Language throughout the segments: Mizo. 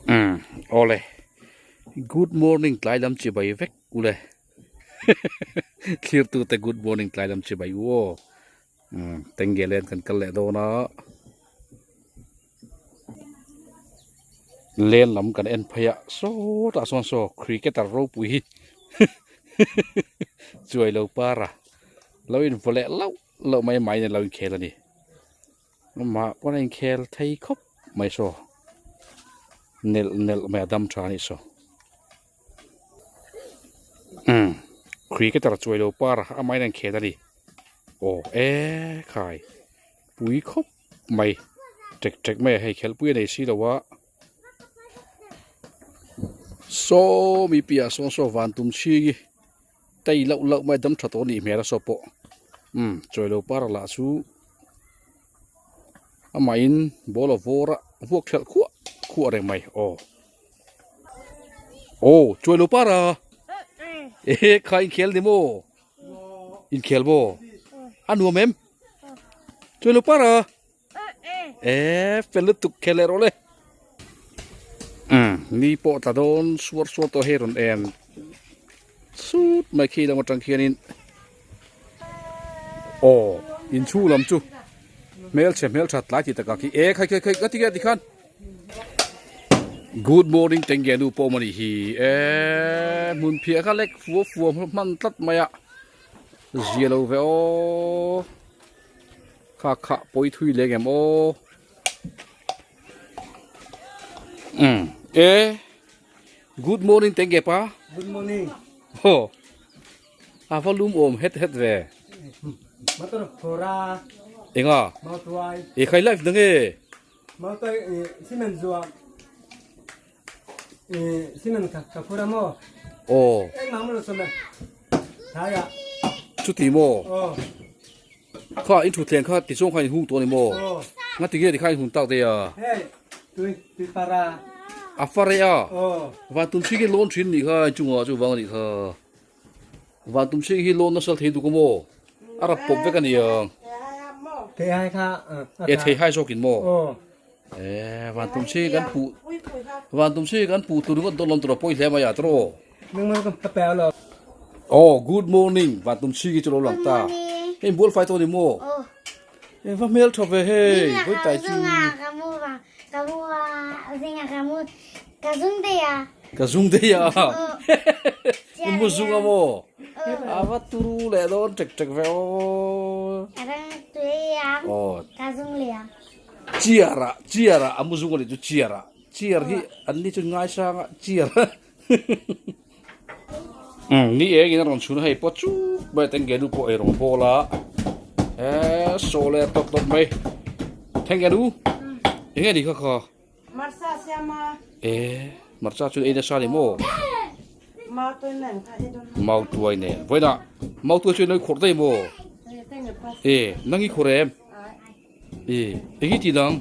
Umm awle good morning tlai lam chibai vek ule thlir tu te good morning tlai lam chibai u aw umm tengge len kan kal leh dawn a len lam kan en phei a sawtah sawn saw cricketer ropui hi chuai lo para lo in vaw leh lauh lauh mai mai in a lo inkhel a ni. Amah pawn a inkhel thei khawp mai saw nelh nelh mai a dam tha a nih saw umm cricketer chuai lo par a amahin a inkhel a ni aw e khai pui khawp mai tek tek mai a hei khelh pui a nei si lo a saw mi piah sawn saw van tum chhing hi tei loh loh mai dam tha tawh a nih hmel a saw pawh umm chawi lo par lah chu amahin ball a vawr a vuak thelh khuah khuah reng mai aw aw chawi lo par a ehe kha inkhel ni maw inkhel maw a nuam em chawi lo par a. E fel lutuk khel leh rawh le. Umm ni pawh tla dawn suar suar tawh hei rawn en sut mai khi lam atang khianin aw inchhung lam chu hmelchhe hmeltha tlai ti takah khi e khai khai khai ka ti nge tikhan good morning tengge nu pawh awm a nih hi e hmun phiah kha lek fua fua hman tlat mai a zia lo ve aw. Kha kha pawi thui leng em aw. Um e good morning teng ge pa. Good morning. Ho. A va lum awm het het ve. Motor phora. Enga. Mautuai. E khai life dang e. Mautuai cement zua. E cement ka ka phora mo. Oh. Eng mang lo some. Thaya. Chuti mo. Oh. Kha in thutthleng kha tichuan kha in hung tawh a ni maw? Nga tinge tikha in hun tak daih a? Hei tui tui fara. A far e a? Van tum chhing hi lawn thin nih kha in chungah chu vang a nih kha. Van tum chhing hi lawn nasa thei duk a maw? A rap pawp vek a ni ang. Thei hai kha. E thei hai zawk in maw? E van tum chhing kan puh van tum chhing kan puh tur ringawt dawn lawm tur a pawi hle mai a tawh. Oh good morning van tum chhi ki chu lo lang ta hei bual fai tawh ni maw hei va hmel tha ve hei vawi tai chu ka zung dei a i mu zung a maw a va turu leh dawn tek tek ve aw aw chiar ah chiar ah a mu zung a nih chu chiar ah chiar hi an ni chu ngaisang a chiar Umm ni eng in a rawn chhun a hei pawh chuk mai a tengge nu pawh eirawng a bawl a eee saw leh tawp tawp mai tengge nu eng nge ni kha kha Marcha siam a ee marcha chu ei nasa ni maw mau tuai nen kha ei dawn mau tuai nen vawiinah mau tuai chu in lo khawrh daih maw ee nang i khawrh em ee eng i tih dang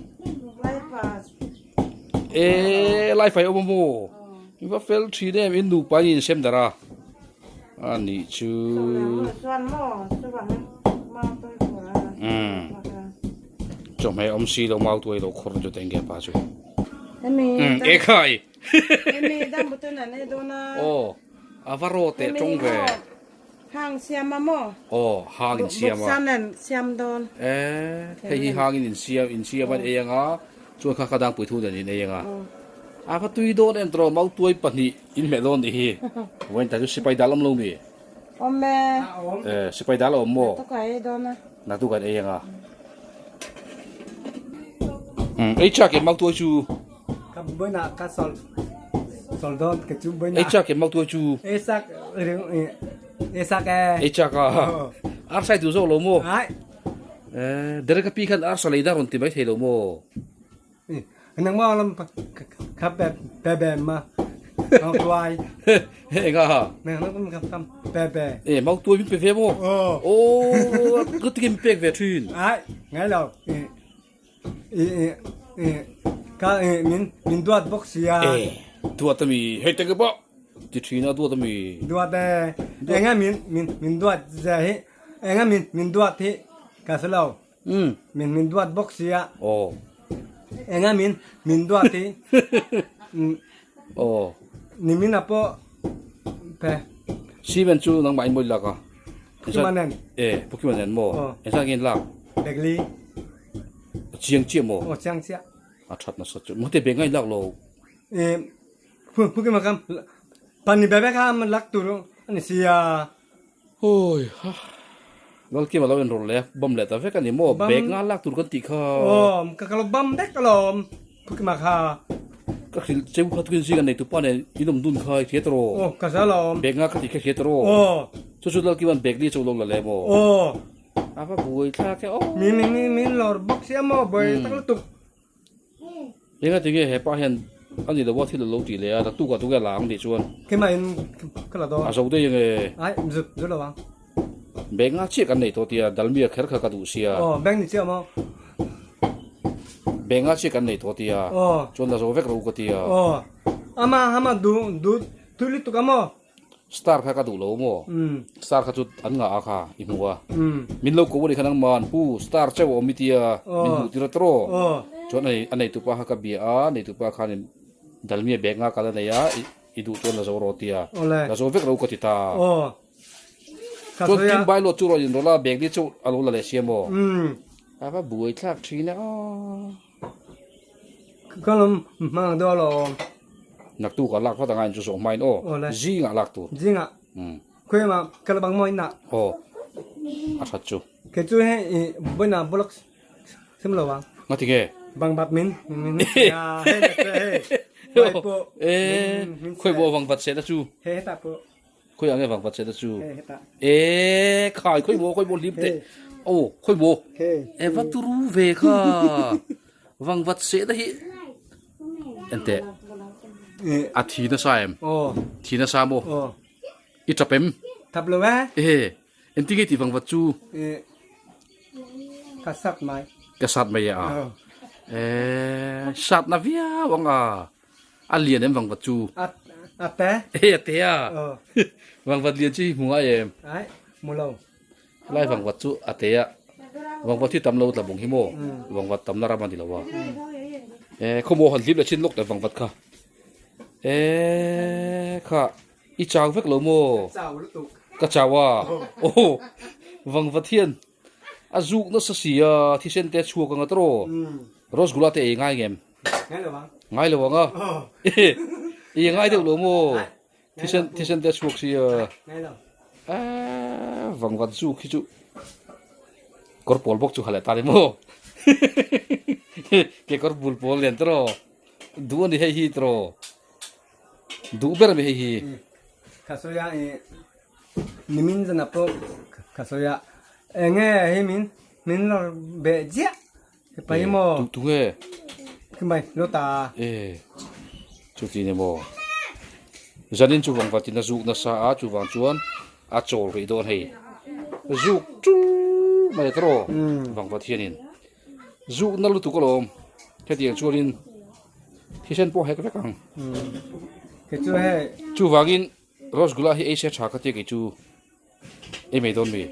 Eee lai fai awm a maw i va fel thin em in nupa in insem darh a a nih chu umm chawhmeh awm si lo mau tuai lo khawr chu teng nge pa chu umm e khai aw a va raw teh tawng ve. Hang siam a maw? Aw, hang in siam a. Bawksa nen siam dawn. Eh, hei hi hang in insiam, insiam a ei anga, chuan kha kha dangpui thu nen in ei anga. A va tui dawn em tawh, mautuai pahnih in hmeh dawn nih hi. Vawiin ta chu sipai dal awm lo mi? Awm e. Eh, sipai dal a awm maw? Naktuk a ei dawn a. Naktuk an ei anga. Umm, ei chak em mautuai chu? Ka buaina ka sol sol dawn ka chu buaina. Ei chak em mautuai chu? Ei chak ei chak e. Ei chak a. Ar sai duh zawk lo maw? Ai. Eh, Derek a pi khan ar sa lei dar rawn ti mai thei lo maw? Nang maw lam kha pe pe be ma. Mautuai. Enga. Nang lam kha kam pe be. Eh, mautuai min pe ve maw? Oh, ka ti min pek ve thin. Ai, ngai lo. Ka min min duat bawk sia. Eh, duat ami hei te pawh ti thin a duat ami. Duat e. Enga min min min duat zia hi enga min min duat hi ka hre lo. Min min duat bawk sia. Aw. Enga min min duat hi. Aw. Nimin ah pawh pe. Cement chu nangmah in mawi lak a. Pukima nen. E, Pukima nen maw? Aw. Engzah nge in lak? Begli. A chiang chiah maw? Aw chiang chiah. A that nasa chu. Mahte bag nga in lak lo. E, Pukima kha pani bag kha lak tur a ni sia. Awi ha. Lalkim a lo enrawl leh a, bam leh ta vek a ni maw? Bag nga lak tur kan tih kha. Aw, ka lo bam vek alawm Pukima kha. Ka hrilh cheu kha tukin zing a nei tupa nen in awm dun kha i hria tawh Aw, ka hria alawm. Bag nga ka tih kha i hria tawh Aw. Chu chu Lalkima'n bag li chu lo la leh maw? Aw. A va buai thlak e aw. Min min min lawr bawk sia maw, buai tak lutuk. Enga tinge he pa hian a ni lo a thil a lo tih leh a, naktuk ah tunge a la ang tih chuan. Keimah in ka la dawn. A zo daih ange. Ai, zut zut lo ang. Bank nga chiah kan nei tawh tia, Dalmia kher kha ka duh sia. Aw, bank ni chiah maw? Bank nga chiah kan nei tawh tia. Aw. Chuan la zo vek ro ka tia. Aw, ama ama du du tui lutuk a maw? Star kha ka duh lo maw? Star kha chu an ngah a kha i hmu a. Min lo ko a ni kha nangman pu star chauh a awm i tia min hmuh tir a tawh. Chuan a neitupa kha ka bia a, neitupa khanin Dalmia bag nga kal a nei a, i duh chuan la zo rawh tia. La zo vek ro ka ti ta. Chuan tin bailawt chu rawn inrawlh a, bag ni chu a lo la leh sia maw? A va buai thlak thin a aw. Ka lawm hmang deuh alawm. Naktuk ah lak vat anga in chu zawh hmain aw. Zingah lak tur. Zingah. Khuaimah ka la bang maw inah. Aw. A that chu. Kei chu hei i boina bulak sim lo ang. Ngati nge? Bang bat min min ya hei hei. Hei pawh. E khuai bo wang vat se ta chu. Hei heta pawh. Khawi ang e vang vat che ta chu. E khai khawi maw khawi maw hlim teh. Aw khawi maw. E va turu ve kha. Vang vat se ta hi. Ente. A thi nasa em. Thi nasa maw. I tap em. Tap lo e. E enti nge ti vang vat chu. Ka sat mai. Ka sat mai a. E sat na viau ang a. A lian em vangvat chu? A te. E a te a. Vangvat lian chu hi hmu ngai em? Ai, hmu lo. Helai vangvat chu a te a. Vangvat hi tam lo tla bawng hi maw? Vangvat tam na ram a ni lo a. E khawmaw han hlip leh chin lawk teh vangvat kha. E kha i chau vek lo maw? Ka chau lutuk. Ka chau a. Aw vangvat hian a zuk nasa si a, thisen te a chhuak ang a tawh. Rosgula te ei ngai ngem? Ngai lo ang. Ngai lo ang a. I ngai deuh lo maw? Thisen thisen te a chhuak si a. Ngai lo. Eh, vangvat zu khi chu kawr pawl bawk chu ha leh ta ni maw? Ke kawr bul pawl nen tawh duh a ni hei hi tawh. Duh ber a mi hei hi. Ka sawi a i nimin zan ah pawh ka sawi a enge hei min min lawr beh ziah. Pai maw? Tu tu nge? Khi mai lo ta. E chu ti ni maw? Zanin chu vang vatin a zuk nasa a chu vang chuan a chawl rih dawn hei. Zuk chu mai tawh vang vat hianin zuk na lutuk alawm hetiang chuanin thisen pawh hek vek ang. Kei chu hei. Chuvangin Rosgula hi ei se tha ka tia kei chu ei mai dawn mi.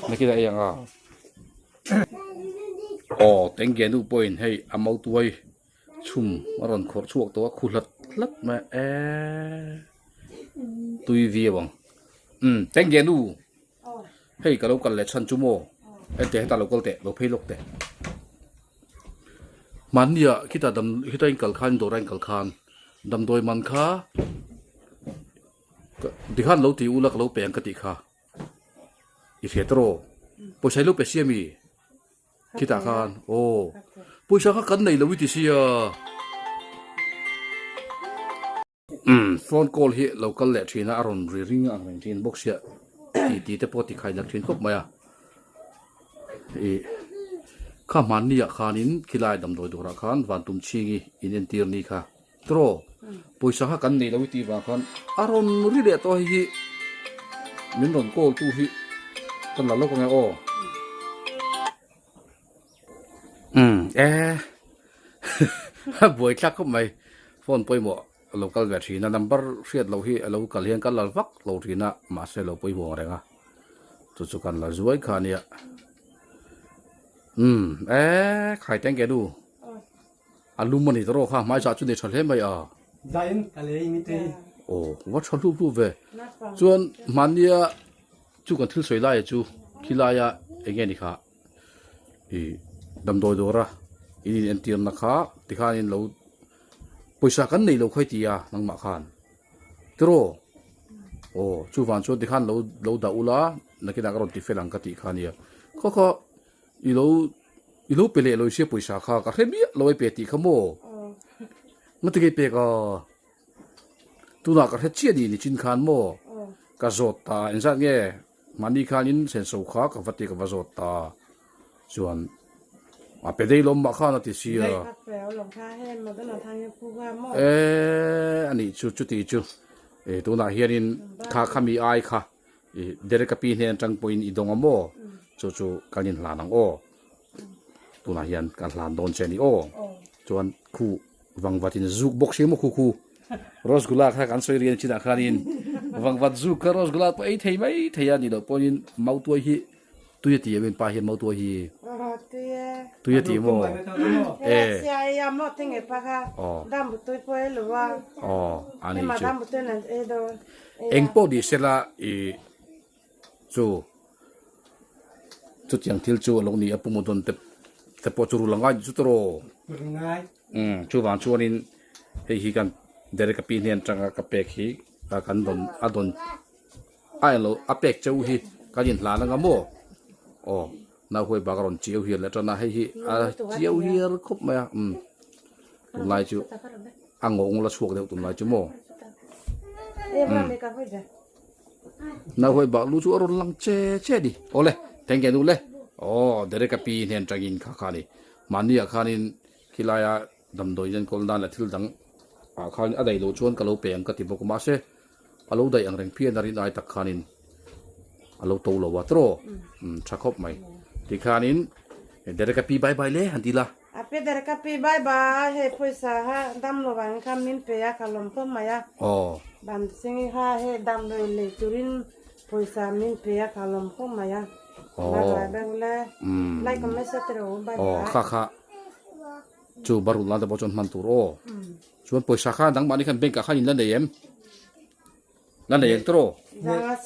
Nakina ei ang a. Aw tengge nu pawhin hei a mautuai chhum a rawn khawrh chhuak tawh a khu hlat hlat mai a eee tui viau ang umm tengge nu hei ka lo kal leh chhan chu maw hete heta lo kal teh lo phei lawk teh mahnia khitah dam khita in kal khan dawrah in kal khan damdawi man kha tikhan lo ti ula ka lo pe ang ka tih kha. I hria ta rawh. Pawisa hi lo pe sia mi? Khitah khan aw. Pawisa kha kan nei lo i ti sia. Umm phone call hi lo kal leh thin a, a rawn ri ring ang reng thin bawk sia ti ti te pawh ti khai nak thin khawp mai a. I kha hmanni ah khanin khilai damdawi dawrah khan Vantum chhingi in entir ni kha. Tawh pawisa kha kan nei lo i tih vang khan a rawn ri leh tawh hei hi min rawn call tu hi kan la lawk ange aw. Umm e a buai thlak khawp mai phone pawimawh a lo kal ve thin a number hriat loh hi a lo kal hian kan la vak lo thin a mahse a lo pawimawh reng a chu chu kan la zuai kha a nia. Umm e khai teng ke nu. A lum a ni tawh kha hmai zah chu nei tha hle mai a. Zain ka lei mi tei. Aw va tha hlup hlup ve. Chuan hmania chu kan thil sawi laia chu khilaia eng nge ni kha ih damdawi dawra in in entirna kha tikhanin lo pawisa kan nei lo kha i ti a nangmah khan. Tiraw? Aw chuvang chuan tikhan lo lo dah ula nakinah ka rawn ti fel ang ka tih kha ania. Khaw khaw i lo i lo pe leh lo i sia pawisa kha ka hre miah lo e pe tih kha maw? Nga ti pek a tunah ka hre chiah ni nichin khan maw? Ka zawt ta engzat nge mahni khanin senso kha ka va ti ka va zawt ta. Chuan a pe dei lawm mah khan a ti si a. Eee a nih chu chuti chu e tunah hianin kha khami ai kha i Derek-a pi hnen atang pawhin i dawng a maw chu chu kan inhlan ang aw tunah hian kan hlan dawn che a ni aw chuan khu vangvat in zuk bawk si maw khu khu Rosgula kha kan sawi rian chinah khanin vangvat zuk kha Rosgula pawh ei thei mai thei a nih loh pawhin mautuai hi Tui a ti em pa hian mautuai hi? Tui a ti maw? E. Aw. Aw a ni chu. Eng pawh ni sela i chu chutiang thil chu a lo ni a pu maw dawn te te pawh chu rul a ngai chu tawh aw. Umm chuvang chuanin hei hi kan Derek a pi hnen atanga ka pek hi kan dawn a dawn A englo a pek cheu hi kan inhlan anga maw? Aw, nauhuai bak a rawn chiau hial leh tan a, hei hi a chiau hial khawp mai a, umm tunlai chu a ngawng la chhuak deuh tunlai chu maw? Umm nauhuai bak lu chu a rawn lang che che a ni, awle thank you le, aw Derek-a pi hnen tangin kha kha a ni, mahniah khanin khilaia damdawi in enkawl nan leh thil dang ah khan a daih loh chuan ka lo pe ang ka ti bawk a mahse a lo daih ang reng phian a rin ai tak khanin a lo to lo a tawh umm tha khawp mai tikhanin Derek a pi bye bye le han ti la. A pi Derek a pi bye bye hei pawisa kha dam lo vangin kha min pe a ka lawm khawp mai a ban singi kha hei damdawi lei turin pawisa min pe a ka lawm khawp mai a bye bye bye le like comment share te rawh u bye bye. Kha kha Chu barul nan te pawh chuan hman tur aw. Chuan pawisa kha nangmahni khan bank ah khan in la nei em? La nei ang tawh aw.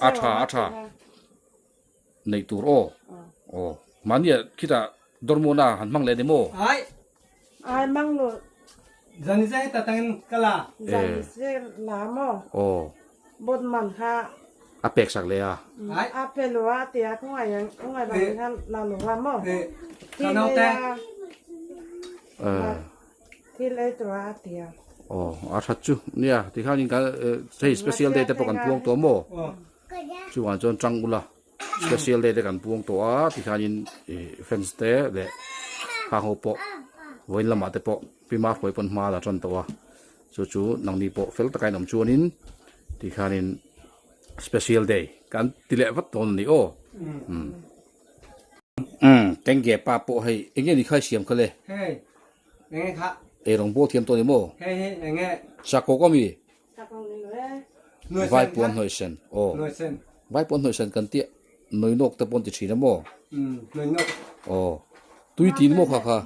A tha a tha. Neih tur aw. Aw. Mahni ah khitah dawrmuahna han hmang leh ni maw? Ai. Ai mang lo. Zani zai ta tangin ka la. Zani zai la maw? Aw. Bot man kha. A pek sak leh a. Ai. A pe lo a tia khawngaih ang khawngaih vangin kha la lo a maw? Ka naute. Thil ei tur a tia. Aw a that chu nia tikhanin kan hei special day te pawh kan puang tawh maw? Chuvang chuan tang ula special day te kan puang tawh a tikhanin fans te leh hang ho pawh vawiin lamah te pawh pi Marhuai pawn hma la tan tawh a. Chu chu nangni pawh fel taka in awm chuanin tikhanin special day kan ti leh vat dawn a ni aw. Umm. Umm tengge pa pawh hei eng nge ni kha i siam kha le? Hei eng nge kha? Ei rawng bawk thiam tawh ni maw? Hei hei eng nge? Sakawk a mi? Sakawk ni lo e. Vai puan hnawih sen aw. Hnawih sen. Vai puan hnawih sen kan tih nawi nawk te pawh an ti thin a maw? Umm nawi nawk. Aw tui tin maw kha kha?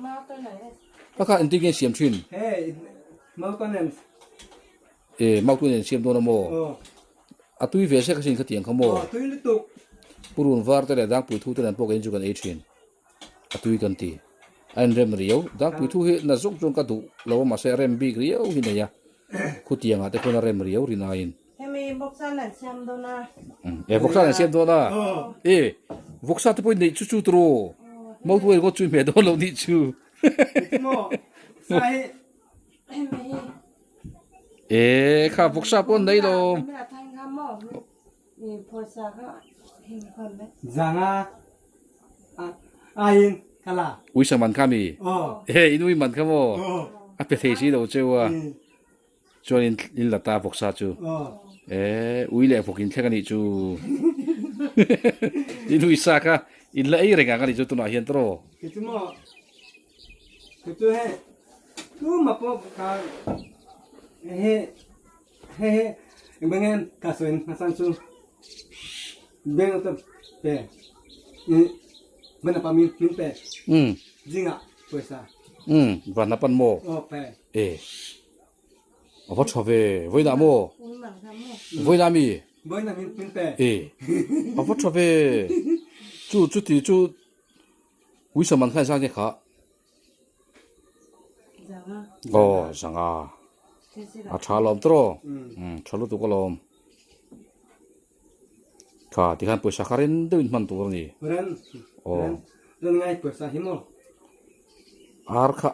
Kha kha engtin nge siam thin? Hei mautuan nen. E mautuan nen siam dawn a maw? Aw. A tui ve sek asin khatiang kha maw? Aw tui lutuk. Purun var te leh dangpui thu te nen pawh keiin chu kan ei thin. A tui kan ti. A inrem riau. Dangpui thu hi na zawk chuan ka duh lo a mahse a rem bik riau hi nei a. Khutiang ah te khuan a rem riau rin aiin. Hemi vawksa nen siam dawn a. E vawksa nen siam dawn a. E vawksa te pawh in neih chu chu tawh. Mautuai ringawt chu i hmeh dawn lo nih chu. Maw sa hi. E kha vawksa pawh an nei lo. Zanga aiin ka la. Uisa man kha mi? E in ui man kha maw? A pe thei si lo cheu a. Chuan in in la ta vawksa chu. E ui leh vawk in thleng a nih chu. In uisa kha in la ei reng ang a nih chu tunah hian tawh. Kei chu maw kei chu hei tuma pawh ka hei hei hei engmah nge ka sawi hmasan chu bank a pe ih bank a pa min pe zingah pawisa. Umm van a pan maw? Aw pe. E a va tha ve vawiinah maw? Vawiinah mi? Vawiinah min min pe. E a va tha ve chu chuti chu uisa man khan zang nge kha? Aw zanga a tha lawm tawh umm tha lutuk alawm. Tha tikhan pawisa kha ren deuhin hman tur a ni. Ren Aw. Ren ngai pawisa hi maw? Ar kha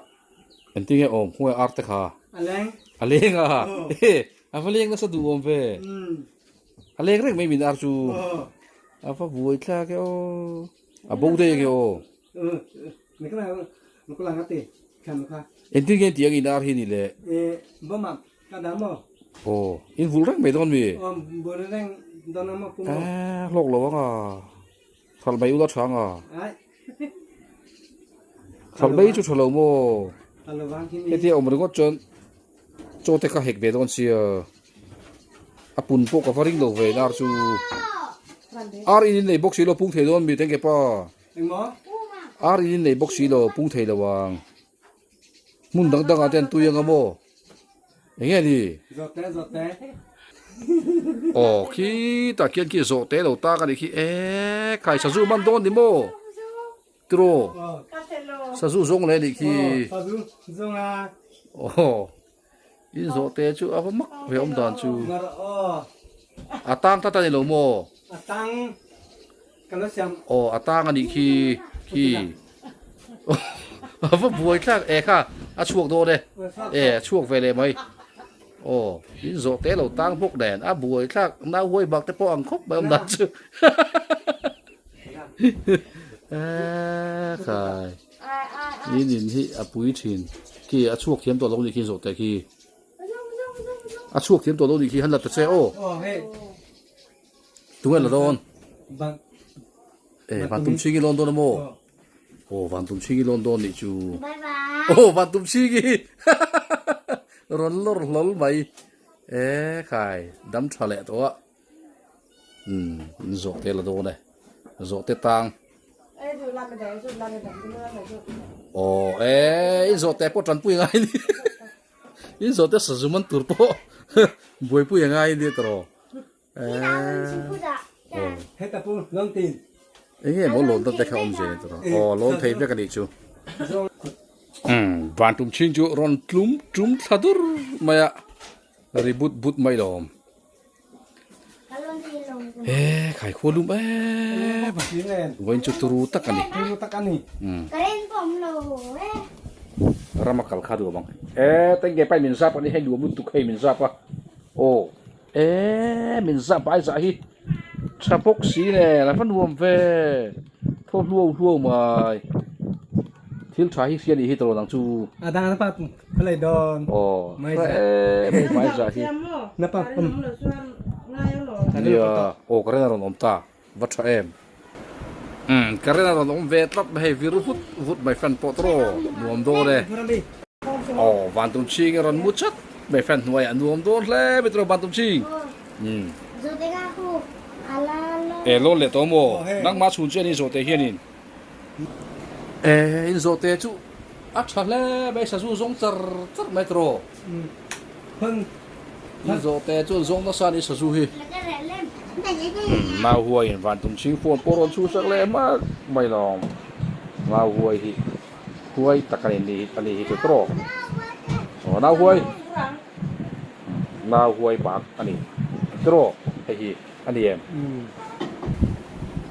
engtin nge awm khawnge ar te kha? A leng. A leng a. E a va leng nasa duh awm ve. A leng reng mai min ar chu. A va buai thlak e aw. A bo daih ange aw. Engtin nge tih ang in ar hi ni le? Aw, in vulh reng mai dawn mi? Eh, hlawk lo ang a. Hralh mai ula tha ang a. Hralh mai chu tha lo maw? Hetia awm ringawt chuan chaw te kha hek ve dawn sia. A pun pawh ka va ring lo ve in ar chu. Ar in in nei bawk si lo pung thei dawn mi tengke pa. Engmaw? Ar in in nei bawk si lo, pung thei lo ang. Hmun dang dangah te an tui anga maw? Eng nge ni? Zawhte, zawhte. Aw, khi tah khian khi zawhte lo tak a nih khi. E, khai sazu man dawn ni maw? Tiraw? Sazu zawng leh a nih khi. Aw, sazu zawng a. Aw, in zawhte chu a va mak ve awm dan chu. A tang tlat a ni lo maw? A tang. Ka lo siam. Aw a tang a nih khi khi a va buai thlak e kha a chhuak dawn e e a chhuak ve leh mai aw in zawh te lo tang bawk nen a buai thlak nau huai bak te pawh ang khawp mai awm dan chu e khai in in hi a pui thin khi a chhuak thiam tawh lo nih khi zawh te khi a chhuak thiam tawh lo nih khi han la ta che aw. Tunge la dawn? Eh, van tum chhingi lawn dawn amaw? Aw, van tum chhingi lawn dawn nih chu. Aw, van tum chhingi! Rawn lawr hlawl mai. Eh, khai, dam tha leh tawh a. Hmm, in zawh te la dawn e. Zawh te tang. Aw, eh, in zawh te pawh tanpui ngai ni. In zawh te sazu man tur pawh buaipui a ngai ni tawh. Enge maw lawn te kha awm zel tur a aw lawn thei vek a nih chu van tum chhing chu rawn tlum tum thla dur mai a ri but but mai lo awm he khai khua lum em a vawiin chu turu tak a ni rama kal kha duh ang e tengge pai min zap a ni hei nuam lutuk hei min zap a aw. Eee min zah bai zah hi tha bawk si nen a va nuam ve thaw hluau hluau mai thil tha hi hria nih hi tawh ang chu a dang na pa khalai dawn aw hre mai mai zah hi na pa nia aw ka ren a rawn awm ta va tha em umm ka ren a rawn awm ve tlat mai hei vir vut vut mai fan pawh tawh nuam dawn e. Aw van tum chhing a rawn mu chat mai fan hnuaiah nuam dawn hle mai tawh van tum chhing umm e lawn leh tawh maw nangmah chhun chu a ni zawhte hianin e in zawhte chu a tha hle mai sazu zawng char char mai tawh in zawhte chu an zawng nasa a ni sazu hi umm nau huaiin van tum chhing phone pawh rawn chhuhsak leh hmak mai lawm nau huai hi. Huai tak a ni a ni hi chu tawk aw nau huai nau huai bak a ni tawk hei hi a ni em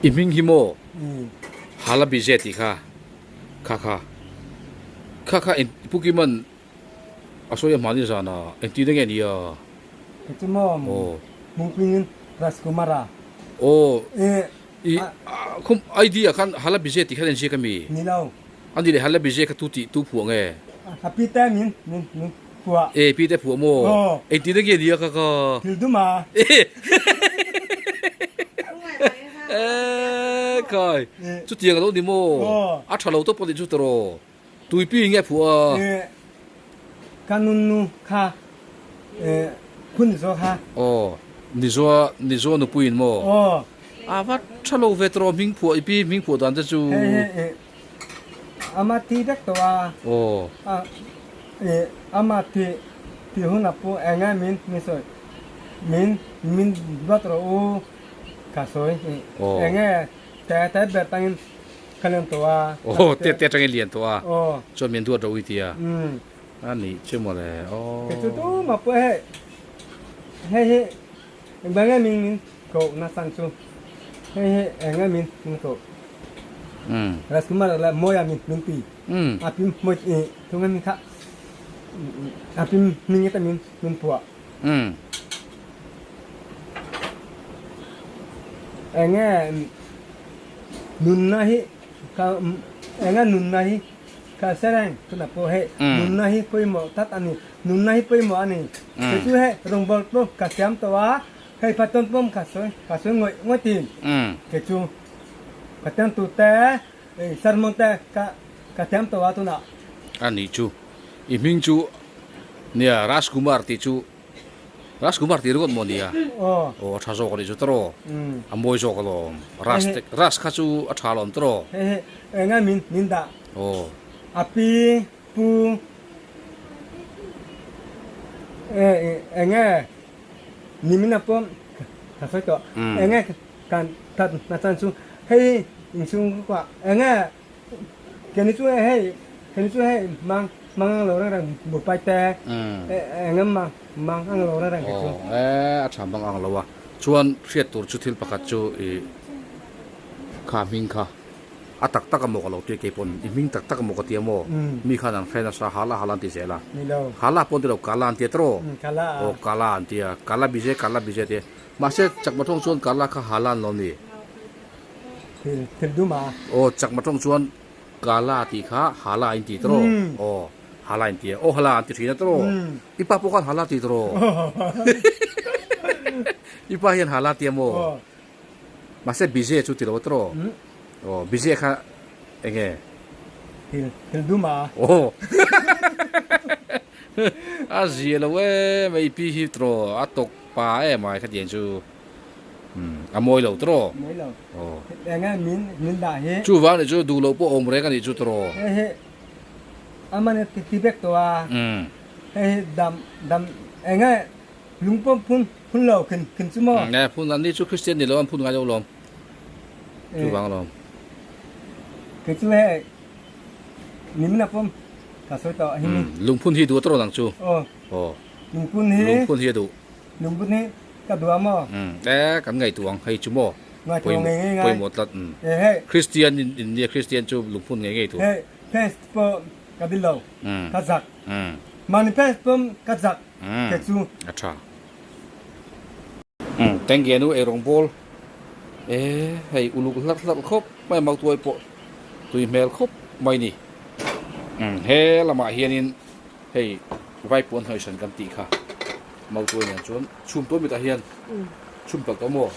i hming hi maw hala bize tih kha kha kha kha kha eng pu kiman a sawi a hmani zan a engtin nge nia chu maw mungping rajkumara aw I khum ID ah khan Hala Bize tih khan a inziak ami? Ni lo. A ni leh Hala Bize kha tu tih tu phuah nge? A pi te min min min phuah. E pi te phuah maw? Aw. Engtin nge nia ka ka? Thil dum a. E kai chutiang alo ni maw? Aw. A tha lo tawp a nih chu tawh. Tuipi nge phuah a? E ka nunnu kha e phun ni zaw kha. Aw ni zaw ni zaw nupuiin maw? Aw. A va tha lo ve tawh hming phuah i pi hming phuah dan te chu. Hei hei e. Ama thi vek tawh a. Aw. A i ama thi thi hun a pu eng nge min min sawi min min duat rawh u ka sawi i eng nge te te ber tangin ka lian tawh a. Aw te te atangin lian tawh a. Aw. Chuan min duat rawh u i ti a. Umm. A nih chu mawle aw. Kei chu tumah pawh hei hei hi engvang nge min min koh na chang chu hei hi eng nge min min koh. Umm. Rajkumar leh Mawia min min ti. Umm. A pim mawi i thu nge min kha a pim hming nge te min min phuah. Umm. Eng nge nunna hi ka eng nge nunna hi Ka hre reng, tunah pawh hei nunna hi pawimawh tak a ni. Nunna hi pawimawh a ni. Kei chu hei rawngbâwl pawh ka siam tawh a, hei Pathian pawm ka sawi, ka sawi ngawih ngawih tin. Kei chu Pathian tute sermon te ka ka thiam tawh a tunah. A nih chu, i hming chu nia Rajkumar tih chu Rajkumar tih ringawt maw nia? Aw. Aw a tha zawk a nih chu tawh a mawi zawk alawm. Raj te Raj kha chu a tha alawm tawh. Hei hei enga min min dah. Aw. A pi pu e enge nimin a pawm ka sawi tawh enge kan that na chan chu hei inchhung kuah enge Keni chu hei keni chu hei mang mang ang lo reng reng bupai te eng em mang mang ang lo reng reng kei chu. Aw e a tha mang ang lo a chuan hriat tur chu thil pakhat chu i kha hming kha a tak tak a maw ka lo tia kei pawn i hming tak tak a maw ka tia maw mi khan an hre nasa hala hala an ti zel a hala pawh an ti lo kala an tia tawh aw kala an tia kala bize kala bize tia mahse chakma thawng chuan kala kha hala an lo ni. Thil thil dum a. Aw chakma tawng chuan Kala tih kha Hala in ti tawh aw Hala in ti a aw Hala an ti thin a tawh i pa pawh khan Hala ti tawh i pa hian Hala ti a maw mahse Bize chu ti lo a tawh aw Bize kha eng nge Thil thil dum a. Aw a zia lo em a i pi hi tawh a tawk pa em ai khatiang chu. A mawi lo tawh. Mawi lo. Eng nge min min dah hi. Chuvang nih chu duh loh pawh awm reng a nih chu tawh. Hei hi a man a ti vek tawh a. Hei hi dam dam eng nge lung pawh phun phun lo khin khin chu maw. Nge phun an ni chu Christian ni lo an phun ngai lo lawm. Chuvang alawm. Kei chu hei nimin a pawm ka sawi tawh hi mi. Lungphun hi duh tawh nang chu. Aw. Aw. Lungphun hi. Lungphun hi a duh. Lungput hi ka duh a maw? E, kan ngaihtuah ang hei chu maw? Ngaihtuah ngei ngei ngai. Pawimawh tlat. E hei. Kristian in nia Kristian chu lungphun ngei ngei tur. Hei fans pawh ka dil lo. Ka zak. Mahni fans pawh ka zak ke chu. A tha. Tengge nu eirawng bawl. E hei uluk hlarh hlarh khawp mai mautuai pawh tui hmel khawp mai ni. He lamah hianin hei vaipuan hnawihsan kan tih kha. Mautuai nen chuan chhum tawh mitah hian chhum tel tawh maw?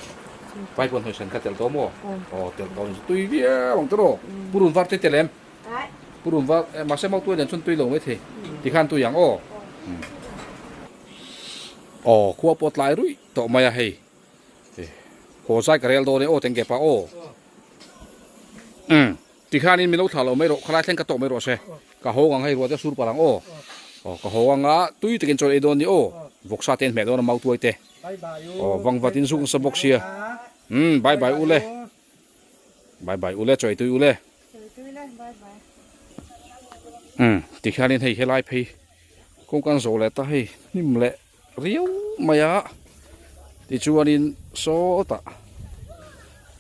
Vaipuan hnawihsan kha tel tawh maw? Aw tel tawh ni tui viau ang tawh purun var te tel em? Purun var mahse mautuai nen chuan tui lo mai thei tikhan tui ang aw. Aw khua pawh tlai ruih tawh mai a hei haw zai ka rel dawn e aw tengge pa aw. Tikhanin min lo thlah lo mai rawh, khalai thleng ka tawh mai rawh se. Ka hawng ang hei ruah te sur palh ang aw. Aw ka hawng ang a, tui takin chawi ei dawn ni aw. Vawksa te an hmeh dawn a mautuai te. Aw vangvat in zuk nasa bawk sia. Umm bye bye ule. Bye bye ule chawi tui ule. Umm tikhianin hei helai phei kawng kan zawh leh ta hei hnim leh riau mai a tichuanin sawtah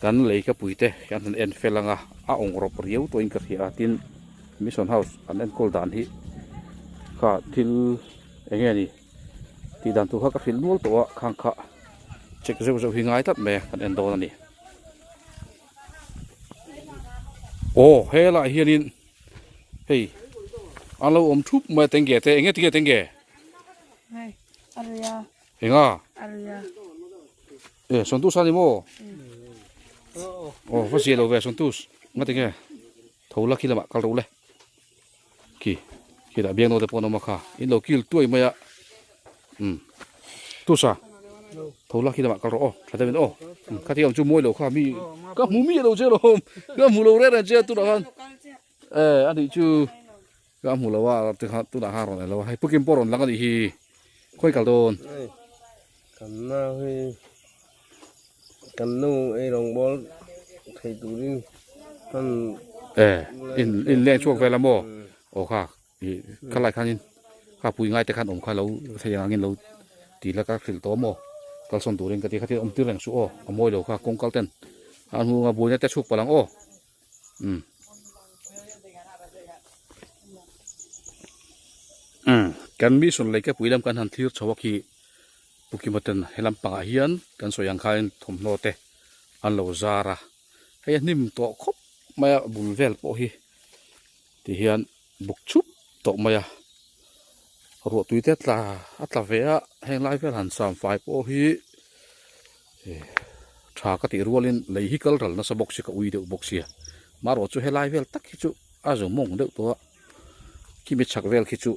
kan lei ka pui te kan han en fel ang a a awng rawp riau tawhin ka hria a tin mission house an enkawl dan hi kha thil eng nge ni tih dan tur kha ka hrilh nual tawh a khang kha check zeuh zeuh hi ngai tlat mai a kan en dawn a ni aw helaiah hianin hei an lo awm thup mai a tenge te eng nge tinge tenge. Hei, Aria. Enga? Aria. E, Santus ani maw? Oh, va zia lo ve Santus. Nga tinge? Tho la khi lamah kal ro le. Khi, khi dah biang no te pawh an awm a kha. In lo kil tuai mai a. Um. Tusa. Tho la khi lamah kal ro aw. Tha deuhin aw. Kha ti awm chu mawi lo kha mi ka hmu mi lo che lo. Ka hmu lo reng reng che tunah khan. E anih chu ka hmu lo a tikha tunah khan rawn en lo a hei pukim pawh rawn lang anih hi khawi kal dawn. Hei kan nau hi kan nu ei rawngbawl thei turin hman E in in leng chhuak vel a maw aw kha ih khalai khanin kha pui ngai te khan awm kha lo thei ang angin lo ti la ka hrilh tawh maw kalsawn turin ka ti kha thil awm tir reng suh aw a mawi lo kha kawng kal ten a hnunga buaina te chhuk palh ang aw. Um um kan mission lei ka pui lam kan han thlir chho a khi Pukima ten he lampangah hian kan sawi ang khain thawmhnaw te an lo zar a hei a hnim tawh khawp mai a bul vel pawh hi ti hian buk chhup tawh mai a ruah tui te tla a tla ve a heng lai vel han sam fai pawh hi tha ka tih rualin lei hi kal ral nasa bawk si ka ui deuh bawk sia marawh chu helai vel tak hi chu a zo mawng deuh tawh a khimi chhak vel khi chu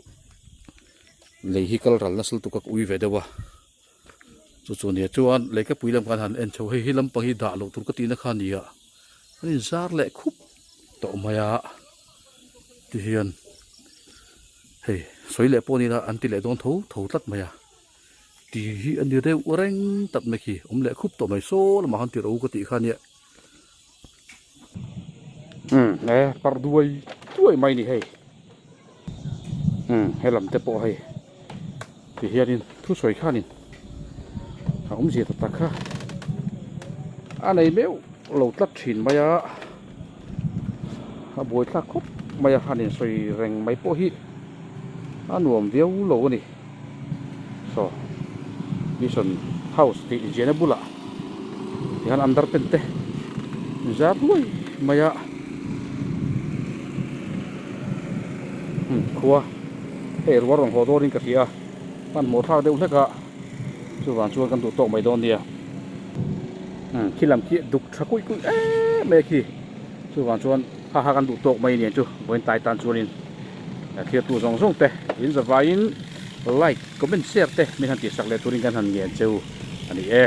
lei hi kal ral nasa lutuk a ka ui ve deuh a chu chu nia chuan lei ka pui lam khan han en chho hei hi lampang hi dah loh tur ka tihna kha a ni a an inzar leh khup tawh mai a tihian hei sawi leh pawh ni ila an ti leh dawn tho tho tlat mai a. Tih hi a ni reuh reng tak mai khi awm leh khup tawh mai saw lamah khan tirh u ka tih kha nia umm e parh duai duai mai ni hei umm helam te pawh hei ti hianin thusawi khanin a awmzia ta tak kha a nei meuh lo tlat thin mai a a buaithlak khawp mai a han insawi reng mai pawh hi a nuam viau lo a ni. Saw mission house tih inziahna bulah tihian under pen te inzar duai mai a umm khua hei rual rawn haw dawnin ka hria a hmanhmawh thlak deuh hlek a chuvang chuan kan duh tawk mai dawn nia umm khi lam khi duk tha kuih kuih em mai a khi chuvang chuan ha ha kan duh tawk mai aniang chu vawiin tai tan chuanin. Thirtu zawng zawng te in zavaiin like, comment, share te min han tihsak leh turin kan han ngen cheu a ni e.